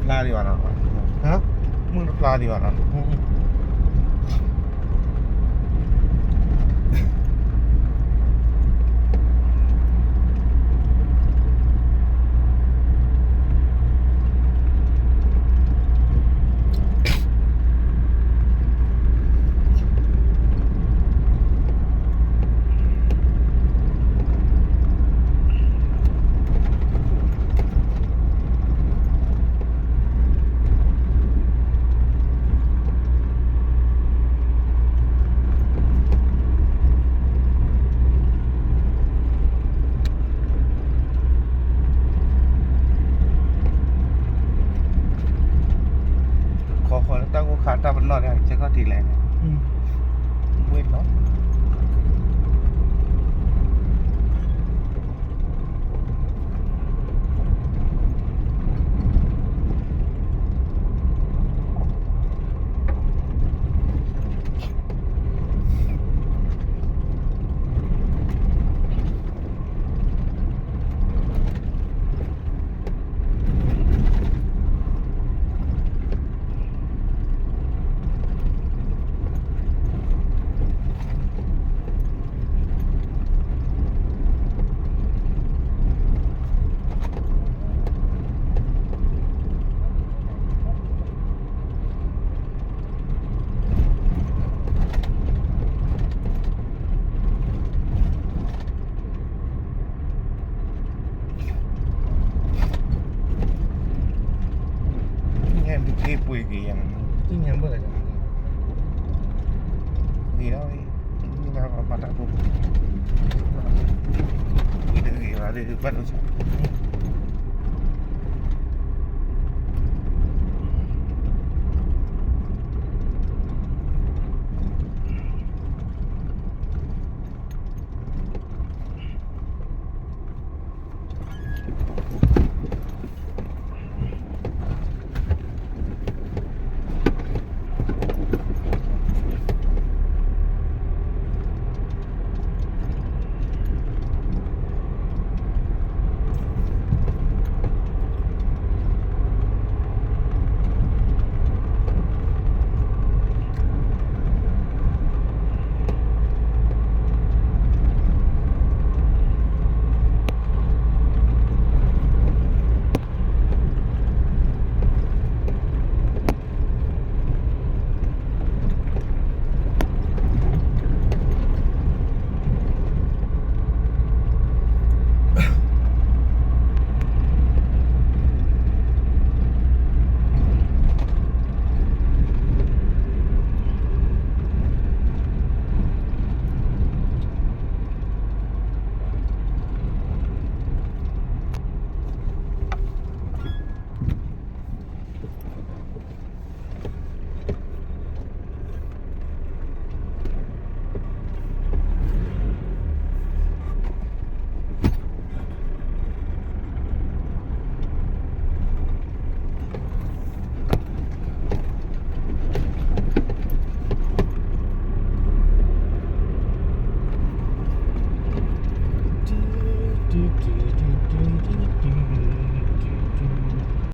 ဖျါဒံးဘၣ်နီၤ, မုၢ်တဖျါဒံးဘၣ်နီၤ. ခီဃီလၢတၢ်ဂိၢ်ခါတၢ်ပနီၣ်န့ၣ် ကဲခီၣ်ထံးလဲၣ်န့ၣ်, ဝ့ၢ်နီၤ. ညၣ်ဒုးက့ၢ်ပှ့ၤက့ၤယၤ, ဂ့ၤလီၤ, ဘၣ်တၢ်ဖိ, ဂ့ၤတဂ့ၤဘၣ်ဒုးဘၣ်ဒိဆါ,